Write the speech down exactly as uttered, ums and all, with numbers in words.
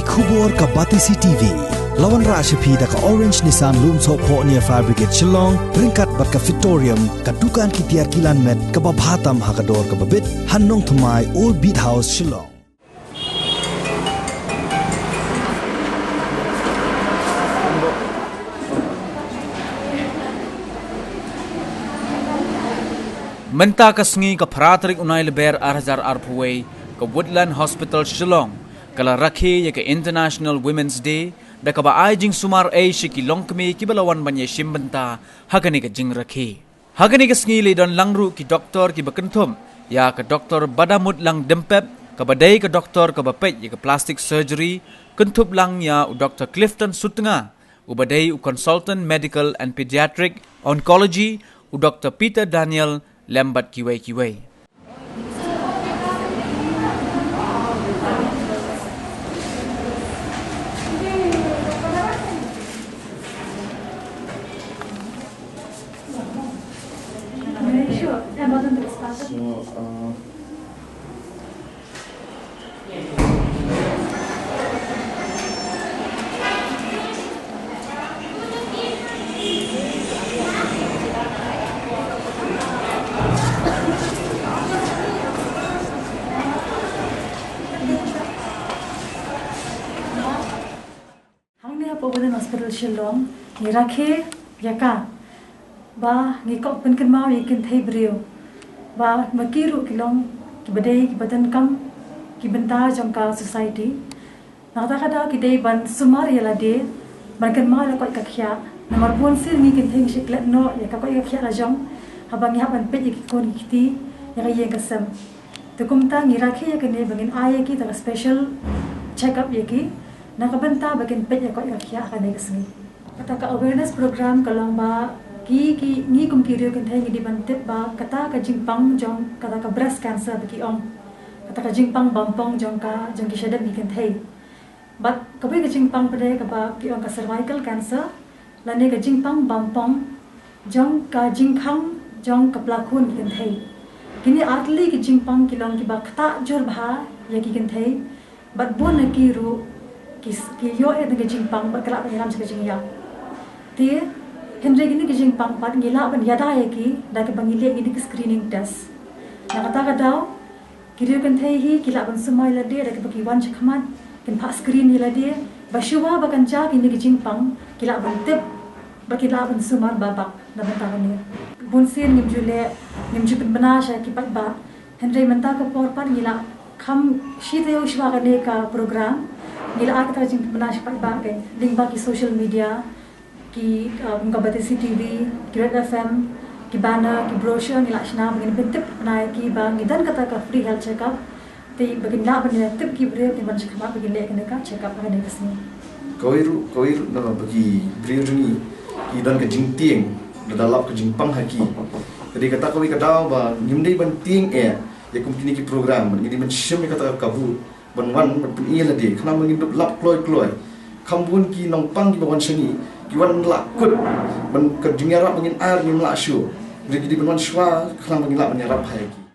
Khubor ka Batesi T V. La wanrah sha phi da ka Orange Nissan Lumsohphoh near Fire Brigade Shillong, ryngkat bad ka Fitorium, ka dukan ki tiar kilan met kaba bha tam ha ka dor kaba bit, ha Nongthymmai, Old Beat House, Shillong. Mynta ka sngi ka phra tarik u Nailaber ar hajar arphew wei, ka Woodland Hospital Shillong ka la rakhe ïa ka International Women's Day da kaba ai jingsumar ei sha ki longkmie kiba la wan ban ïashim bynta ha kane ka jingrakhe. Ha kane ka sngi la don lang ruh ki doktor kiba kynthup ïa ka Doktor Badamutlang Dympep, kaba dei ka doktor kaba peit ïa ka plastic surgery, kynthup lang ïa u Doktor Clifton Sutnga, uba dei u Consultant Medical and Pediatric Oncology, u Doktor Peter Daniel, lem bad kiwei kiwei. So, uh, Hangne hapoh Woodland Hospital Shillong, ngi rakhe ïa ka ba ngi kwah pynkynmaw ïa ki kynthei briew ba ma ki ruh ki long kiba dei kiba donkam ki bynta jong ka society. Na kata ka daw ki dei ban sumar ïa lade ban kynmaw ïa la koit ka khiah. Namar bun sien ngi kynthei ngi shah klet noh ïa ka koit ka khiah la jong haba ngi hap ban peit ïa ki khun ki kti, ïa ka ïing ka sem. Te kumta ngi rakhe ïa kane ba ngin ai ïa ki da ka special check up ïa ki na ka bynta ba kin peit ïa ka koit ka khiah ha kane ka sngi. Kata ka awareness program ka long ba ki, ki, ngi kum ki riew kynthei ngi dei ban tip ba kata ka jingpang jong kata ka breast cancer ba ki ong, kata ka jingpang bampong jong ka, jong ki shadem ki kynthei. Bad kawei ka jingpang pat de kaba ki ong ka cervical cancer, lane ka jingpang bampong jong ka jingkhang jong ka plakhun ki kynthei. Kine artylli ki jingpang ki long kiba ktah jur bha ïa ki kynthei. Bad bun na ki ruh ki, ki ïoh ïa ka jingpang bad ki lah ban ïalam sha ka jingïap. Te hynrei kine ki jingpang pat ngi lah ban ïada ïa ki da kaba ngi leh kine ki screening test. Na kata ka daw ki riew kynthei hi ki lah ban sumar ïa lade da kaba ki wan shakhmat, kin phah screen ïa lade, ba shuwa ba kan jia kine ki jingpang ki lah ban tip, ba ki lah ban sumar babak na bynta kane. Bun sien ngim ju leh, ngim ju pynbna sha ki paidbah. Hynrei mynta ka por pat ngi la kham shi taïew shuwa kane ka program, ngi la ai kata ka jingpynbna sha ki paidbah ka lyngba ki social media, ki, um, ka Batesi T V, ki Red F M, ki banner, ki brochure ngi la shna ba ngin pyntip na ki ba ngi don kata ka free health check up. Te ba kin lah ban ïa tip ki briew kin wan shakhmat ba kin leh kane ka check up ha kane ka sngi. Kawei ruh, kawei ruh na ba ki briew jong ngi ki don ka jingtieng, da lap ka jingpang ha ki. Ka dei kata kawei ka daw ba ngim dei ban tieng eh ïa kum kine ki program, ngi dei ban shim ïa kata ka kabu ban wan ban pyni ïa lade, khnang ba ngin dup lap kloi kloi. Kham bun ki nongpang kiba wan sha ngi ki wan lah kut ban ka jingïarap ba ngin ai ngim lah shuh. Ngi dei ban wan shuwa khnang ba ngin lah ban ïarap ha ki.